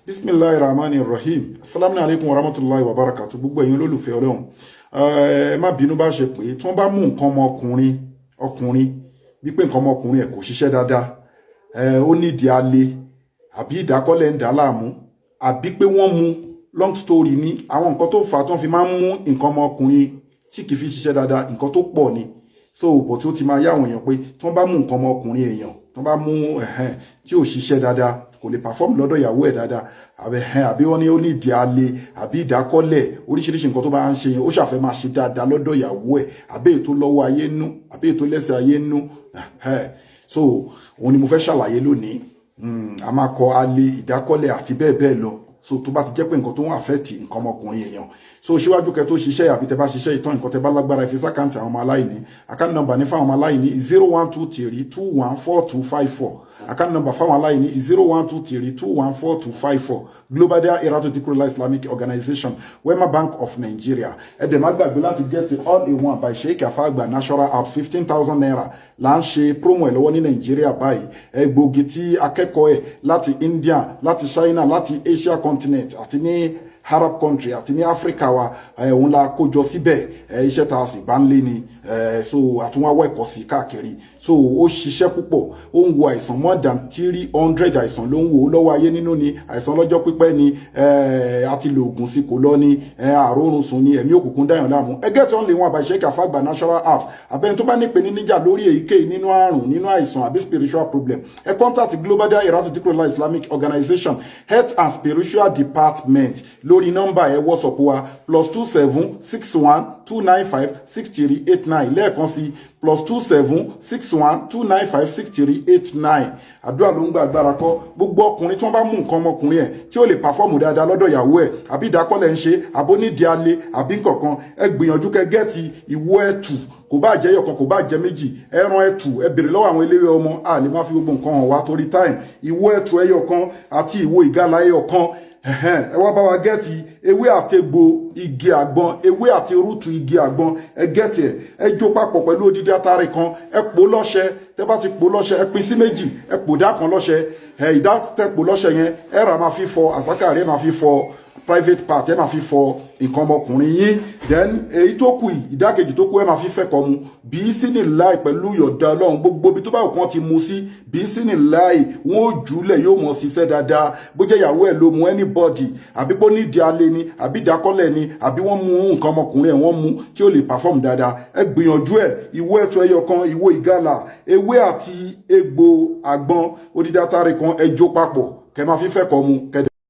Bisimilahi Rahman Rahim. Asalaamu alaykum wa rahmatulahi wa barakatu. Gbogbo ẹ̀yin olólùfẹ́ Ọlọ́run, ẹ má bínú bá ṣe pé tí wọ́n bá mú nǹkan ọmọkùnrin ọkùnrin, wípé nǹkan ọmọkùnrin ẹ̀ kò ṣiṣẹ́ dáadáa, ó nídìí alẹ́, àbí ìdákọ́lẹ̀ ń dà á láàmú, àbí pé wọ́n mú, long story ní àwọn nǹkan tó fà á tó fi máa ń mú nǹkan ọmọkùnrin tí kì í fi ṣiṣẹ́ dáadáa, nǹkan tó pọ̀ ni. So bọ̀ tí ó ti máa yá àwọn èèyàn pé tí wọ́n bá mú nǹkan ọmọkùnrin èèyàn, tí wọ́n bá mú ẹ̀hẹ́n tí ò ṣiṣẹ́ dáadáa, kò lè perform lọ́dọ̀ ìyàwó ẹ̀ dáadáa, àbí ẹ̀hẹ́n, àbí wọ́n ní ó ní ìdí alẹ́, àbí ìdákọ́lẹ̀, oríṣiríṣi nǹkan tó bá ń ṣe yẹn, ó ṣàfẹ́ máa ṣe dáadáa lọ́dọ̀ ìyàwó ẹ̀, àbí ètò lọ́wọ́ ayé nú, àbí ètò lẹ́sẹ̀ ayé nú. So òun ni mo fẹ́ ṣàlàyé lónìí. A máa kọ alẹ́, ìdákọ́lẹ̀ àti bẹ́ẹ̀ bẹ́ẹ̀ lọ. So tó bá ti jẹ́ pé nǹkan tó ń affect nǹkan ọmọkùnrin èèyàn, so síwájú kẹ́ tó ṣiṣẹ́, àbí tẹ́ bá ṣiṣẹ́ ìtàn, nǹkan tẹ́ bá lágbára, ẹ fi sí account àwọn ọmọ aláìní. Account number ní fáwọn ọmọ aláìní: 0123214254. Account number fáwọn aláìní: 0123214254. Global Dahiratu Dhikrlahi Islamic Organization, Wema Bank of Nigeria. Ẹ dẹ̀ má gbàgbé láti get All in One by Sheikh Afagba Natural Herbs. ₦15,000 là ń ṣe promo ẹ̀ lọ́wọ́ ní Nàìjíríà báyìí. Egbògi tí akẹ́kọ̀ọ́ ẹ̀ láti India, láti China, láti Asia continent, àti ní Arab country, àti ní Africa wa, òun la kó jọ síbẹ̀. Iṣẹ́ tá a sì bá ń lé ni. So àtúnwáwọ̀ ẹ̀kọ́ sí káàkiri. So ó ṣiṣẹ́ púpọ̀, ó ń wo àìsàn, more than 300 àìsàn ló ń wò ó lọ́wọ́ ayé nínú ni, àìsàn lọ́jọ́ pípẹ́ ni, àti lo oògùn sí kò lọ ni, àrórun sùn ni, ẹ̀mí òkùnkùn dáyàn láàmú. Ẹ get All in One by Sheikh Afagba Natural Herbs. Àbẹ́ni tó bá ní pè ní níjà lórí èyíkéyìí nínú àrùn, nínú àìsàn, àbí spiritual problem, ẹ contact Global Dahiratu Dhikrlahi Islamic Organization, Health and Spiritual Department, lórí nọ́mbà ẹ WhatsApp wa: +27612956389. Lẹ́ẹ̀kan sí: +27612956389. Àdúrà ló ń gba, agbára kọ́. Gbogbo ọkùnrin tí wọ́n bá mú nǹkan ọmọkùnrin ẹ̀ tí ó lè perform dáadáa lọ́dọ̀ ìyàwó ẹ̀, àbí ìdákọ́lẹ̀ ń ṣe, àbó nídìí alẹ́, àbí nǹkankan, ẹ gbìyànjú kẹ́ get ìwo ẹ̀tù. Kò bá jẹ́ ẹyọkan, kò bá jẹ́ méjì, ẹran ẹ̀tù. Ẹ bèrè lọ́wọ́ àwọn eléwé ọmọ. A lè má fi gbogbo nǹkan hàn wá torí time. Ìwo ẹ̀tù ẹyọ kan àti ìwo ìgalà ẹyọ kan. Ẹ wá bá wa get ewé àtegbò igi àgbọn, ewé àti root igi àgbọn. Ẹ get ẹ, ẹ jó papọ̀ pẹ̀lú odidi atare kan, ẹ pò lọ́ṣẹ. Tẹ́ bá ti pò lọ́ṣẹ, ẹ pín sí méjì, ẹ pò dá kan lọ́ṣẹ. Ẹ ìdá tẹ́ pò lọ́ṣẹ yẹn, ẹ rà máa fi fọ àsákàrí, ẹ máa fi fọ private part, ẹ máa fi fọ nǹkan ọmọkùnrin yín. Then èyí tó kù, ìdákejì tó kù, ẹ máa fi fẹ́kọ̀ mu. Bí sínú láì, pẹ̀lú yọ̀dá Ọlọ́run, gbogbo ibi tó bá kàn ti mu sí, bí sínú láì, wọn ò jùlẹ̀, yóò mọ̀ ṣiṣẹ́ dáadáa. Bó jẹ́ ìyàwó ẹ̀ ló mu, anybody, àbí bó nídìí alẹ́ ni, àbí ìdákọ́lẹ̀ ni, àbí wọ́n mú nǹkan ọmọkùnrin ẹ̀, wọ́n mú tí ó lè perform dáadáa, ẹ gbìyànjú ẹ̀. Ìwo ẹ̀tù ẹyọ kan, ìwo ìgalà, ewé àti egbò àgbọn, odidi atare kan, ẹ jó papọ̀, kẹ máa fi fẹ́kọ̀ mu kẹ.